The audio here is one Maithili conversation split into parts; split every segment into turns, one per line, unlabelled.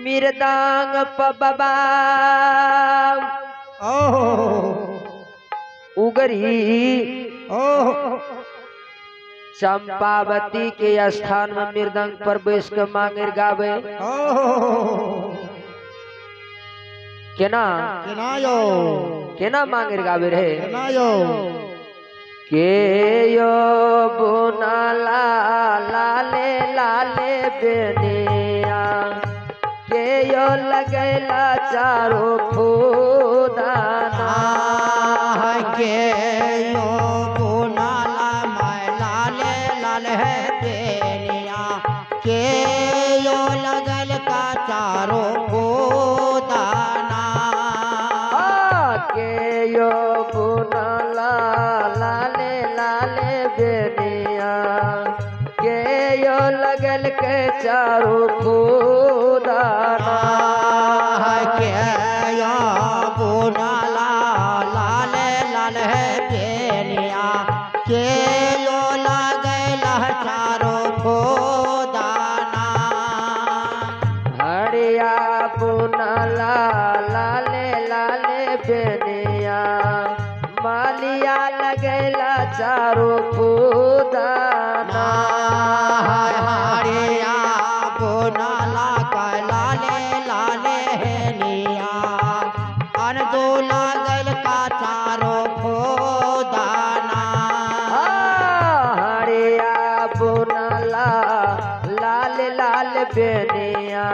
मृदंग पबबा उगरी चंपावती के स्थान में मृदंग पर बैस के मांगेर गावे केना
केना यो
केना मांगेर गावे रे
केना यो
के यो बुनाला लाले लाले बेनिया के यो लगैला चारो फूदाना
के यो बुनाला मैं लाले लाल है बेनिया के यो लगल का चारो फूदाना
के यो बुनाला लाले लाले बेनिया के यो लगल के चारो फूदाना
के यो बुनाला लाले लाल है बेनिया के यो लगल चारो फूदाना
हरिया बुनाला लाले लाले बेनिया मालिया लगैला चारो फूदाना
हरिया बुनाला का लाले लाले है निया अनदो लागल का चारो फूदाना
हरिया बुनाला लाल लाल बेनिया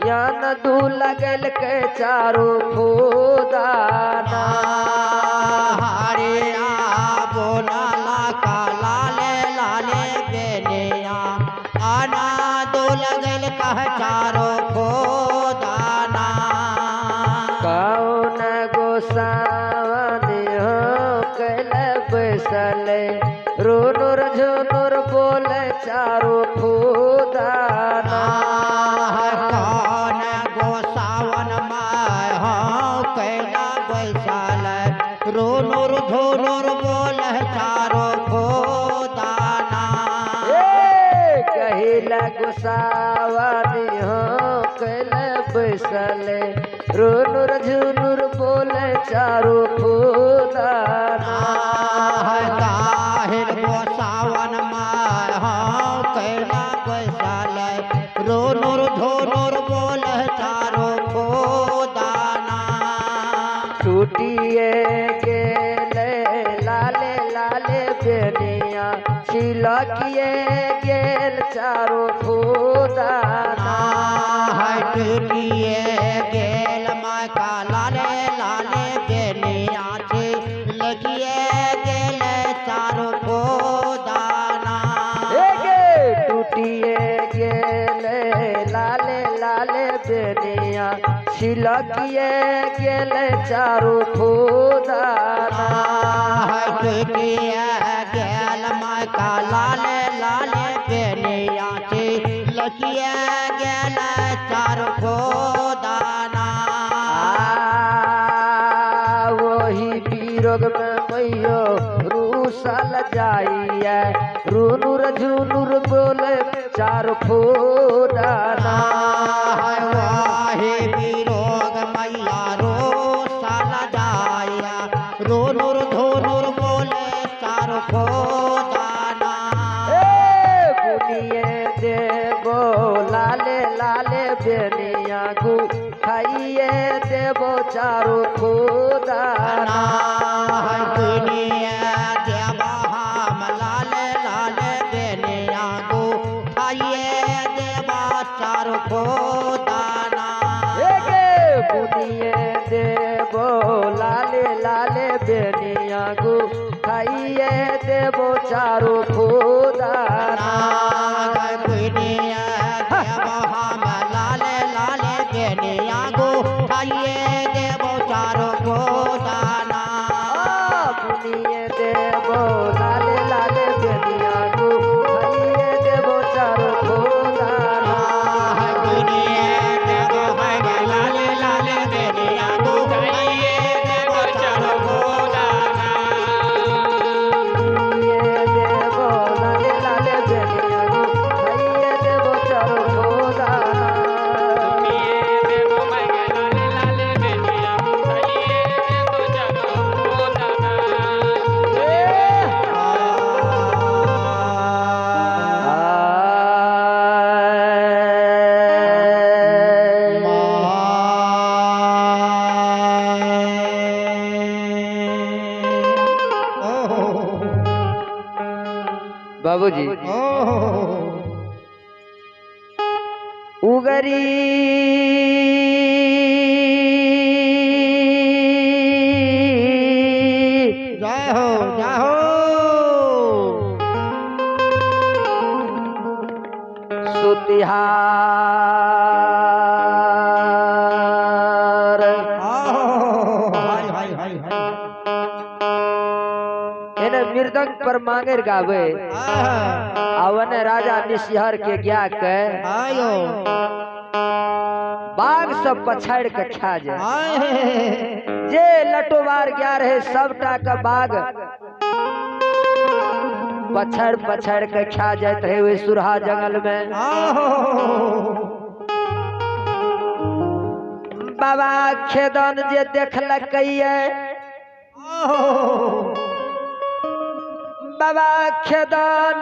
यान दू लगल के चारो फूदाना
हरिया बुनाला का लाले लाले बेनिया आना दो लगल का चारो फूदाना
कौन गोसावन हो कैल बैसल रोनुर झुनुर बोले चारो फूदाना
कौन गोसावन my हो कैला बैसल रोनुर झुनुर बोल चारो फूदाना
कहिला गोसावन हो कैल बैसल रोनुर झुनुर बोले चारो फूदाना
काहिल गोसावन my हो कैला बैसल रोनुर झुनुर बोल चारो फूदाना
टूटिए गेले लाले लाले बेनिया छिलकिए गेल चारो फूदाना
टूटिए गेल my का लाले लाले बेनिया छिलकिए गेल चारो फूदाना
टूटिए गेले लाले लाले बेनिया छिलकिए गेल चारो फूदाना
टूटिए गेल my का लाले लाले बेनिया छिलकिए गेल चारो फूदाना
वही विरोग में मैयो रूसल जाइए रूनुर झुनुर बोले चार फूदाना
वही विरोग मैया रूसल जाइए रूनुर झुनुर बोले चार फूदाना
बुनिए देबो लाले लाले बेनिया गु खाइए देबो चारो फूदाना
बुनिए देबो हम लाले लाले बेनिया गु खाइए देबो चारो फूदाना
बुनिए देबो लाले लाले बेनिया गु खाइए देबो चारो फूदाना
बुनिए देबो हम लाले लाले बेनिया गु खाइए देबो चारो फूदाना
बुनिए देबो लाले लाले बेनिया गु खाइए देबो चारो फूदाना
बुनिए देबो हम लाले लाले बेनिया गु खाइए देबो चारो
बाबूजी उगरी
जय हो जय हो
सुतिहार एने मृदंग पर मांगेर गावे अवन राजा निशिहर के ज्ञा के बाघ सब पछाड़ के खा जाए। जे लटोवार गया रहे सबटा के बाघ पछाड़ पछाड़ के खा जाते रहे वे सुरहा जंगल में। बाबा खेदन जे देखलकै बाबा खेदन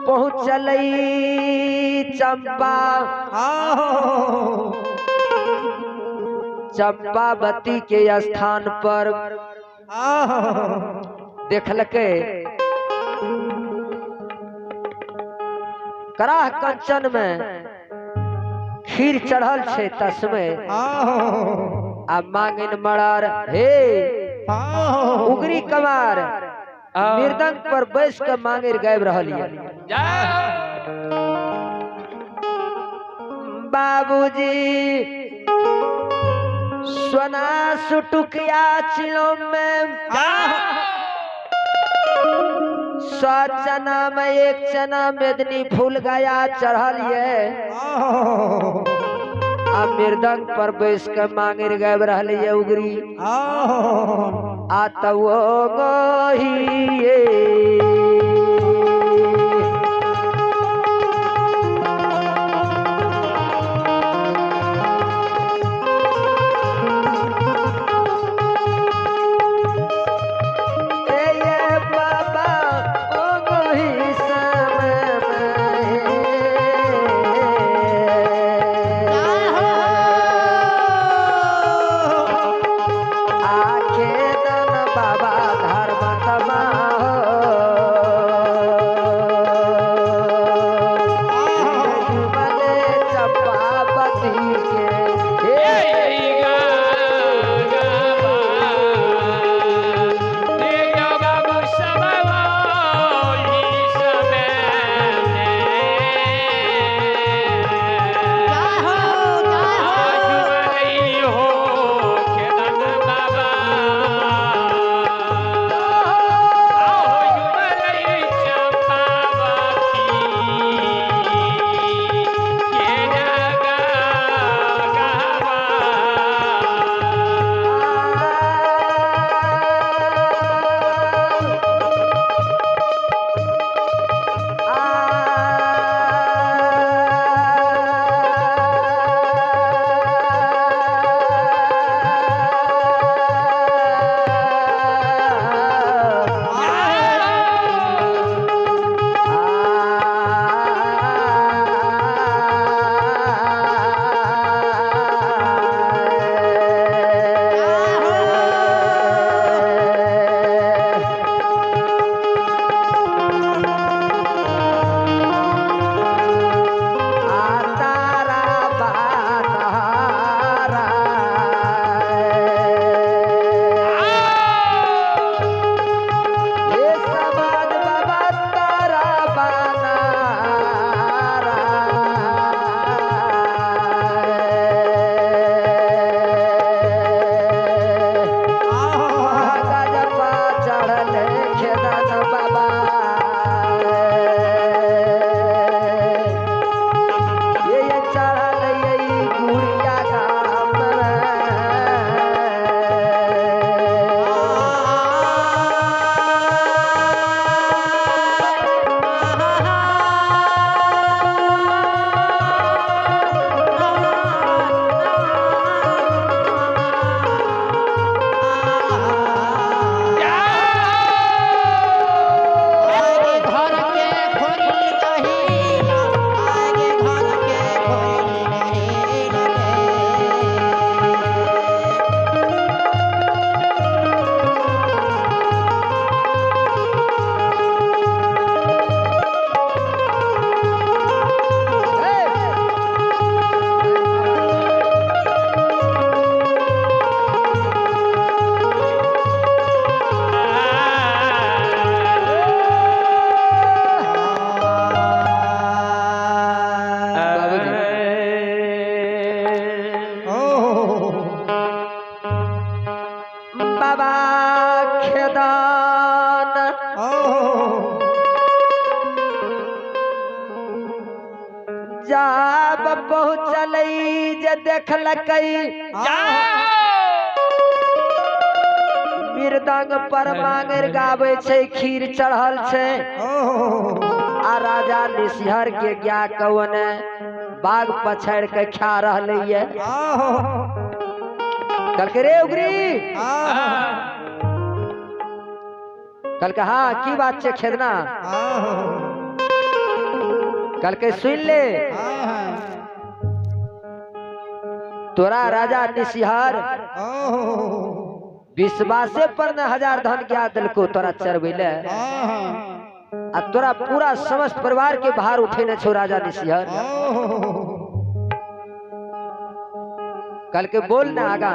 पहुँचलै चंपा चंपावती के स्थान पर देखलकै कराह कंचन में खीर चढ़ल छे तस्मे आ मांगिन मरार हे उगरी कमार मृदंग पर बैस के मांगिर गायब रहल ये। बाबूजी सोना सुटुकिया चिलों में 100 चना में 1 चना मेदनी फूल गया चढ़ल ये आ मृदंग पर बैस के मांगिर गायब रहल ये उगरी आ तब वो गोहिए बाबा धर्म तमा हो। जाब पहुँचलै जे देखलकै मृदंग पर मांगेर गाबै छै, खीर चढ़ल छै। आ राजा निशिहर के ज्ञा कौने बाघ पछाड़ के खा रहलै ये। कहलकै रे उगरी, कहलकै हाँ की बात छै खेदना? कहलकै सुन ले, तोरा राजा निशिहर विश्वासे पर न 1000 धन ज्ञा दिलको तोरा चरबै ले, आ तोरा पूरा समस्त परिवार के बाहर उठेने छौ राजा निशिहर। कहलकै बोल ना आगा।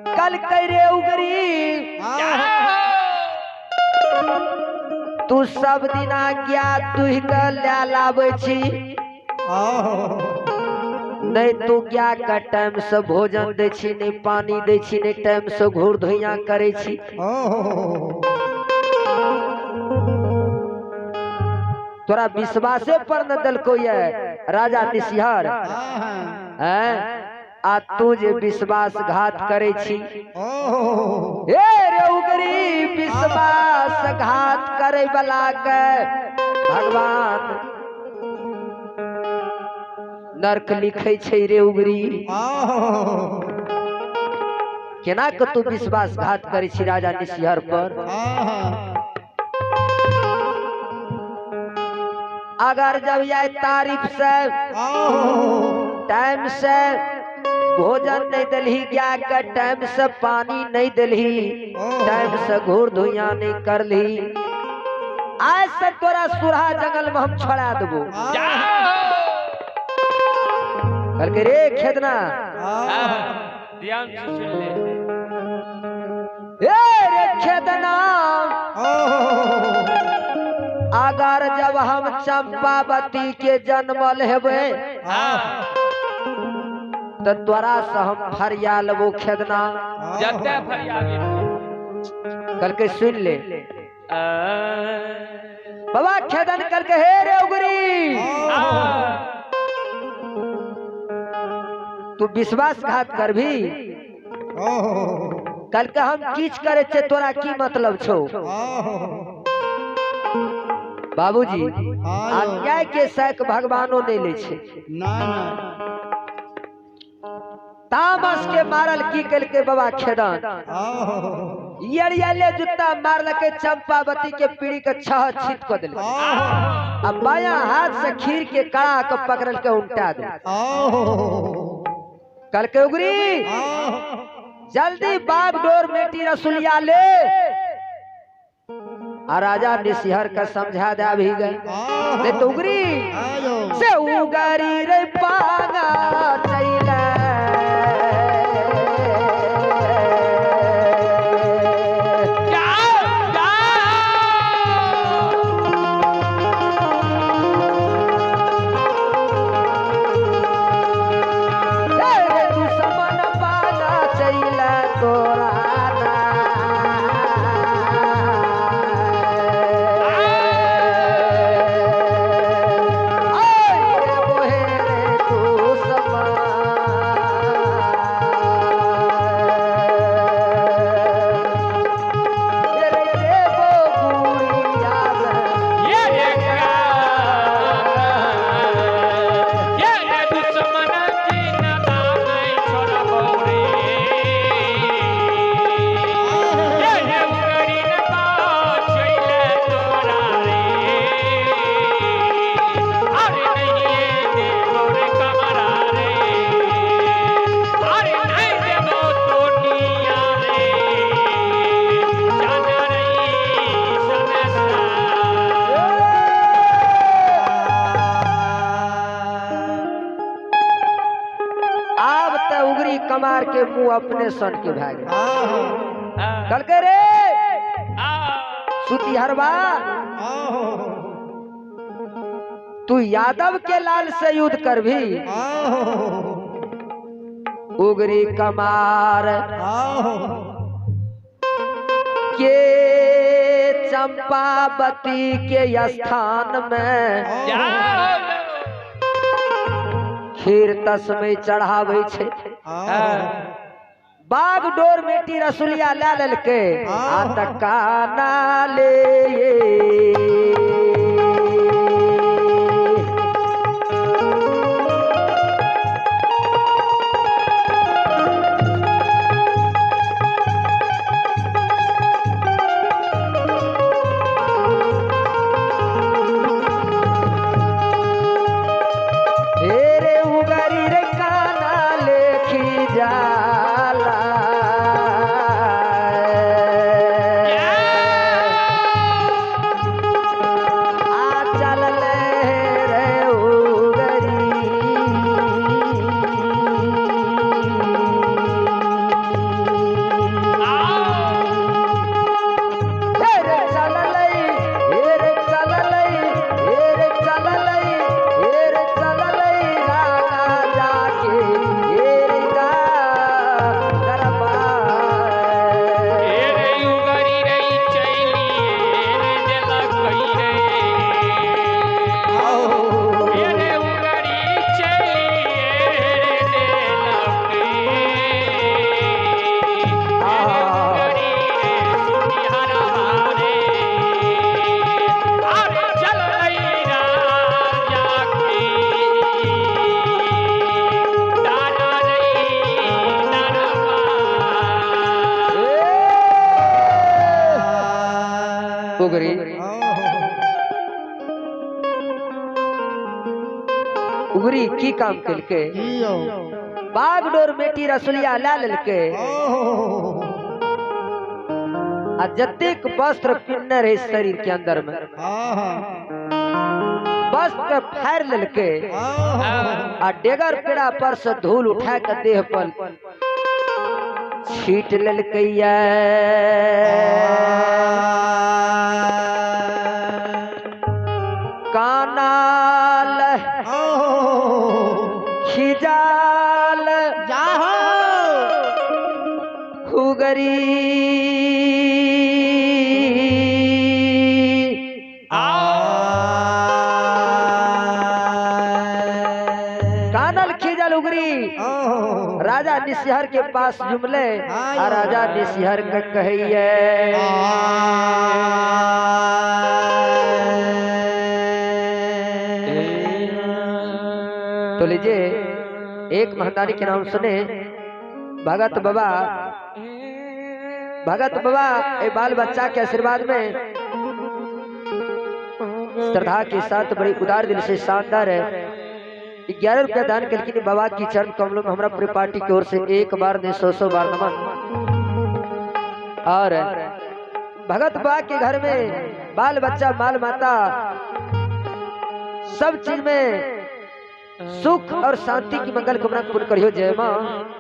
कहलकै रे उगरी, तू सब दिना ज्ञा दुहि के ले लाबै छी, नहीं तू ज्ञा के टाइम से भोजन दै छी, नहीं पानी दै छी, नहीं टाइम से घूर धुइया करै छी। तोरा विश्वासे पर न दलको ये राजा निशिहर, हैं आ तू जे विश्वासघात करे छी। ए रे उगरी, विश्वासघात करे वाला के भगवान नरक लिखे छै रे उगरी। केना के तू विश्वासघात करे छी राजा निशिहर पर? अगर जब यह तारीफ से टाइम से भोजन नहीं दिलही, ज्ञा के टाइम से पानी नहीं दिलही, टाइम से घूर धुइया नहीं करली, आज से तोरा सुरहा जंगल में हम छोड़ा देबो। कहलकै रे खेदना,
ध्यान से सुन ले।
ए रे खेदना, अगर जब हम चंपावती के जन्मल हेबे तो तोरा से हम फरिया लेबो खेदना।
जते फरियाबी।
कहलकै सुन ले बाबा खेदन। कहलकै हे रे उगरी, तू विश्वासघात करभी? कहलकै हम किछ करे छे, तोरा की मतलब छौ? बाबूजी अन्याय के सैक भगवानो नहीं ले छे। तामस के मारल की कलके बाबा खेदन यड़ियाले जुत्ता मारलके चंपावती के पीढ़ी के छह छित को दिल, अब बाया हाथ से खीर के कड़ा के पकड़ल के उल्टा दे। कल के उगरी जल्दी बाग डोर मेटी रसुलिया ले, आ राजा निशिहर का समझा दे भी गए। ले तो उगरी से उगरी रे पागा चैला दुश्मन पागा चैला तोरा कमार के मुंह अपने सन के भाग कल के रे सुतिहरवा, तू यादव के लाल से युद्ध कर भी। उगरी कमार के चंपावती के स्थान में खीर तस्मै चढ़ावे छे। बाग डोर मेटी रसुलिया ला ललके आ त काना ले उगरी की काम कलके बागडोर बेटी रसुलिया ला ललके आ जतेक वस्त्र पिन्ने रहे शरीर के अंदर में वस्त्र फाड़ ललके आ डेगर पेड़ा पर से धूल उठा के देह पर छीट ललके। कानाल खिजाल उगरी कानल खिजाल उगरी राजा निसिहर के पास जुमले आ राजा निसिहर के कहिए तो लीजिए एक महतारी के नाम सुने भगत बाबा। भगत बाबा ए बाल बच्चा के आशीर्वाद में श्रद्धा के साथ बड़ी उदार दिल से शानदार है 11 रुपया दान करके बाबा की चरण कमलों में हमारा पूरी पार्टी की ओर से एक बार ने 100 बार नमन। और भगत बाबा के घर में बाल बच्चा माल माता सब चीज में सुख और शांति की मंगल कामना पूर्ण करियो। जय मां।